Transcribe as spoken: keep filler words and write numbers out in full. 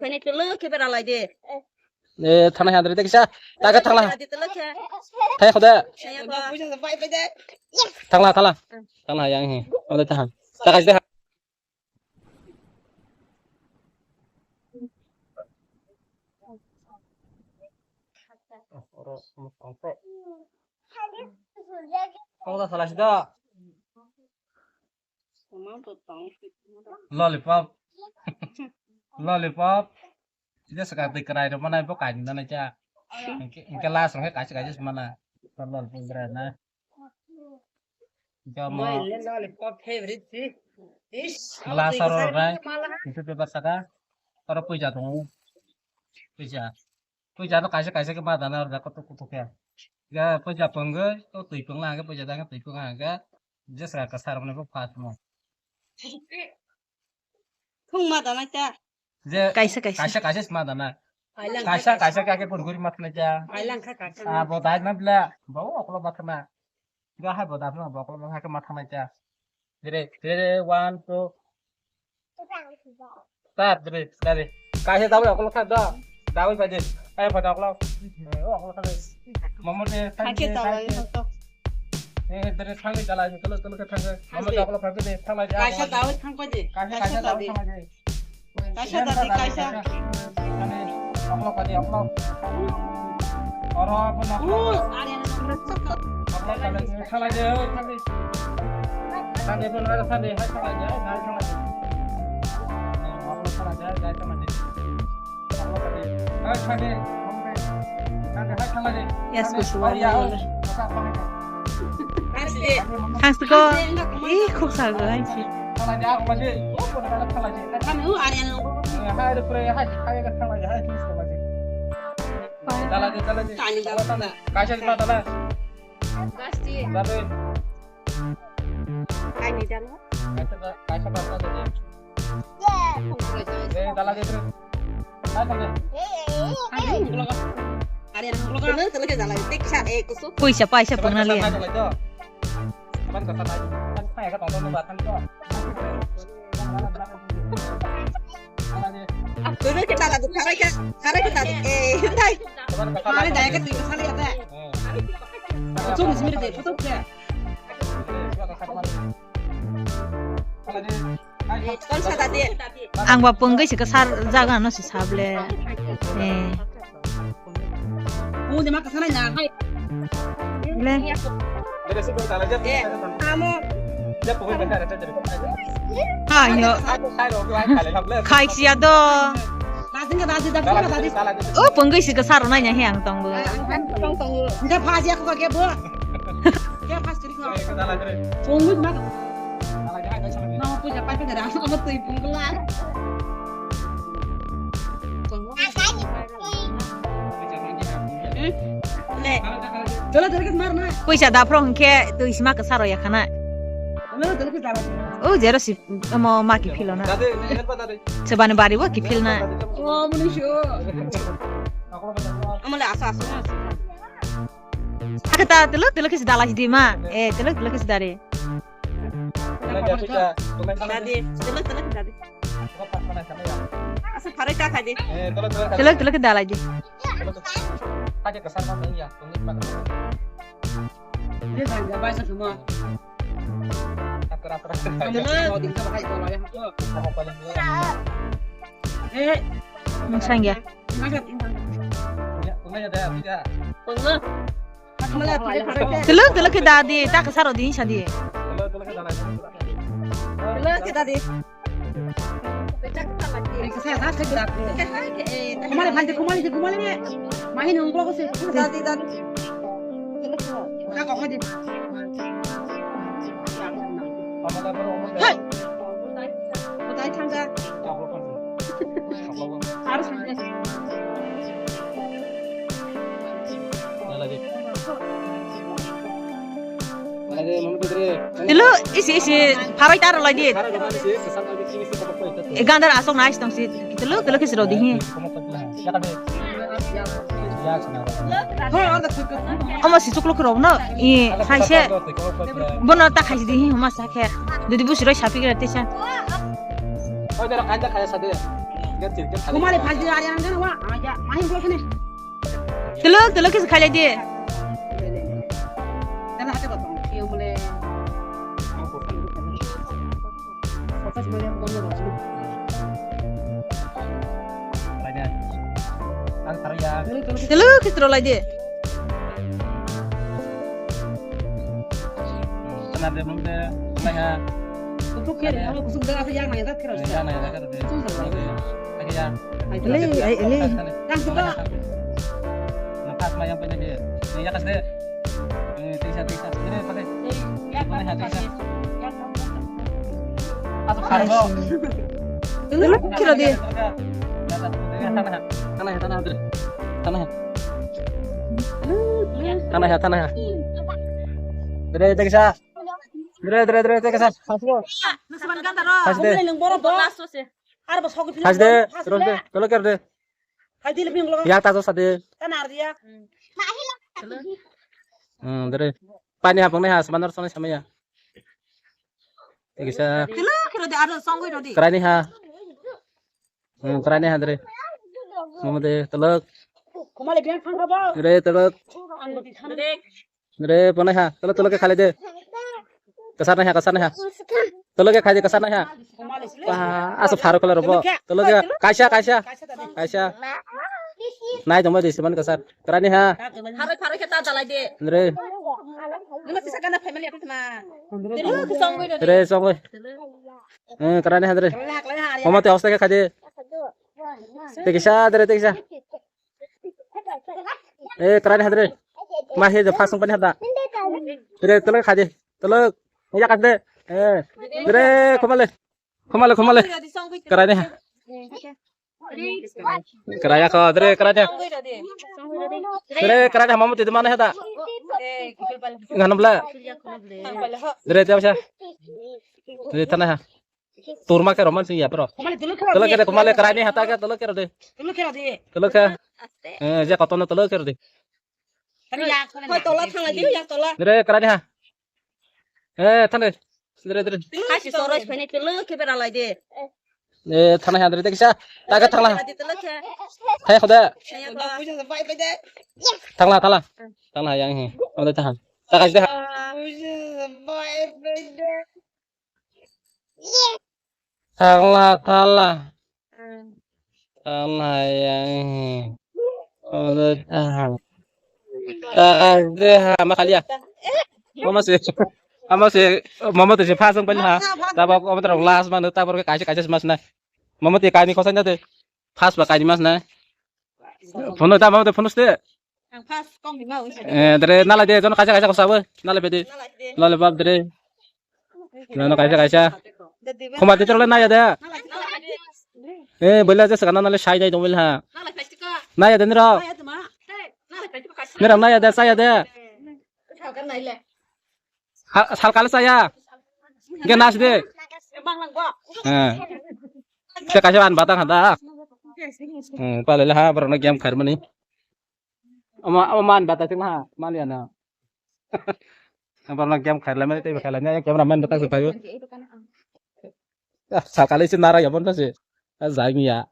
Khaini tulu khe bera lai de. Eh, thana hai andre deksa. Taka thangla. Adi tulu khe. Thai khoda. Saya ba. Thangla, thangla. Thangla yang hi. Ode tahan. Taka de. Kau tak salah sih dah. Lollipop. Lollipop. Sida saka twi kwrai rw mana bo kaini nana cha. Hingke, hingke last rw kaisa kaisa se mana. Lollipop bera na. Hingke mo. Moi le lollipop favorite si. Ish. Last aro rai. Itu paper saka. Aro puja tongo. Puja. Puja no kaisa kaisa ke ma dana aro koto koto ke. Ga puja pangge to twi pangla ga puja dang twi pangla ga. Jesra ka sar mane bo fast mo. Thung ma dana cha. Je kaisa kaisa. Kaisa kaisa sma dana. Kaisa kaisa kake pon guri matna cha. Ailang kha kaisa. Ah, bo dai na bla. Bo oklo matna. Ga hai bo dai na bo oklo ma kake matna cha. Dire, dire, one, two. Start, dire, start. Kaisa dawi oklo kha da. Dawi pa de. Ai pa da oklo. Eh, oklo kha de. Mamo de, kake dawi. Eh, dere thangwi jalai, tolo, tolo khe thangwi. Mama chaklo phangwi de, thanglai de. Kaisa dawi thangkoi de. Kaisa, kaisa dawi. Kaisa dawi, kaisa. Ani, aklok ani, aklok. Oro, bono. Aklok ani, thanglai de, oi, thangwi. Thangwi, bono, thangwi, hai, thanglai de, hai, thanglai de. Aklok, thanglai de, hai, thanglai de. Yes, kusu. Khangsi ko. Ih, khuk sago, hai si. Ani dala. Kaisa ba, kaisa ba, kaisa ba. Eh, dala de, bro. Kaisa ba. Puisa, paisa, pangna liya. Kaisa ba, kaisa ba. Kaisa ba, kaisa ba. Dulu kita lagi, sekarang kita, sekarang kita, eh, dai. Mana dai kan tinggal sana ya, dai. Itu di sini deh, foto deh. Ang ba pungwi se kwsar jaga no se sable. Eh. Le. Ayo. Khai siya do. Oh, pungwi se kwsar nai nya he ang tong bo. Pungwi ma. Mama puja pai pai da, aku tui pungkla. Puisa da phrong khe tui sima kwsaro ya khana. O jero si omo ma kiphilo na. Sebani bari bo kiphil na. Amole aso aso. Akhe ta telo telo khe si dalai di ma. Eh, telo telo khe si dari. Dadi, telo telo khe dadi. Asa pharai ta khai di. Telo telo khe dalai di. Eh, mungsang ya. Telo telo khe da di, ta kwsaro di sa di. Telo khe da di. Kumale phante, kumale, kumale. Mahi nung blogo se. Da di, da di. Ka ko di. Hey. Utai thangka. Aro sanje. Telo isi isi pharai taro lai di. Gandar asok nais tong si. Telo telo kisi rodi hi. Omo si chuklo khoro no i khaise. Bono ta khaisi di hi homa sa khe. Dudi busi roi sapi kre tesa. Oi dara kanja khaya sade. Kumali phaji ari ang gana wa, aja, mahi bro kene. Telok, telok kis khalai di. Dana hate batong, kiyong bole. Focus bole, kono rosna. Telok kis rolai di. Kana de mung de, kana ya. Kutuk kere, kusuk de asa yang nai dak kere. Yang nai dak kere. Kusuk de. Lagi ya. Ai, ai, ai. Yang suka. Napas mayang punya dia. Ini ya kas de. Eh, tisa, tisa. Ini pakai. Mana ya, tisa. Asa kharbo. Dulu kira dia. Tanah, tanah, tanah. Tanah, tanah. Tanah, tanah. Dere, dere, sa. Dere, dere, dere, dere, sa. Khas de. Khas de. Terus de. Tolo ker de. Ya, tato sa de. Hmm, dere. Pani hapang ne ha, sebentar sana sama ya. Tikisa. Kira ni ha. Hmm, krai ni ha dre. Mama de telok. Kumali biang thang kha bo. Dre telok. Ang bo di thang. Dre ponai ha. Telok telok ke khale de. Kasar nai ha, kasar nai ha. Telok ke khai de, kasar nai ha. Kumali sile. Wah, asa pharo kala robo. Telok ke kaisa, kaisa. Kaisa tadi. Kaisa. Nai tongma de siman kasar. Krai ni ha. Pharo pharo ke ta dalai de. Dre. Nima tisa kana family aku kena. Dre songoi. Eh, krai ni ha dre. Mama te hosta ke khai de. Tikisa dre, tikisa. Eh, krai ni ha dre. Ma he de phasung pani ha da. Dre, telok khai de. Telok. Ya kas de. Eh. Dre, khomale. Khomale, khomale. Krai ni ha. Krai ya kho, dre, krai ni ha. Dre, krai ni ha, mama te mana ha da. Nganam bla. Dre, tiap sa. Dre, tana ha. Turma ke roman sing ya, bro. Kumali dulu kero. Tolo kere, kumale krai ni ha ta ke, tolo kere de. Dulu kero de. Tolo ke. Eh, je kotono tolo kere de. Tani ya, tani ya. Tola thang lai de, ya tola. Dre, krai ni ha. Eh, thang de. Dre, dre. Kasi soros phene tolo ke bera lai de. Eh, thang ha dre, dekisa. Ta ke thang la. Tolo ke. Hai khoda. Ya, tola. Thang la, thang la. Thang la yang hi. Ode thang. Ta kasi de. Thangla, thangla. Thangla yang. Ode thang. Takas de ha, ma khali ya. Mama se, mama se, mama te se phasung pani ha. Tabok obo terok last mano, tabok kaisa kaisa mas na. Mama te kaini khosai na de. Phas ba kaini mas na. Phone ta mama te phone ste. Ang phas kong di mau. Eh, dre nalai de, jon kaisa kaisa kosa bo. Nalai bedi. Nalai de. Lollipop dre. Nano kaisa kaisa. Khoma de terle naya de. Nalai de. Eh, bela je sakana nale sai dai dongwil ha. Nalai kaisa ka. Naya de nero. Naya de ma. Nalai kaisa ka. Nero naya de, saya de. Salkale saya. Ge nas de. Bang lang bo. Eh. Te kaisa an batang hada. Hmm, pale ha, bro na game kharmani. Ama, ama man bata sing ha, mali ana. Apa na game khaila mali tei khaila nya camera man bata se payo. Ah, sakali se nara ya bon se. Ah, jai mi ya.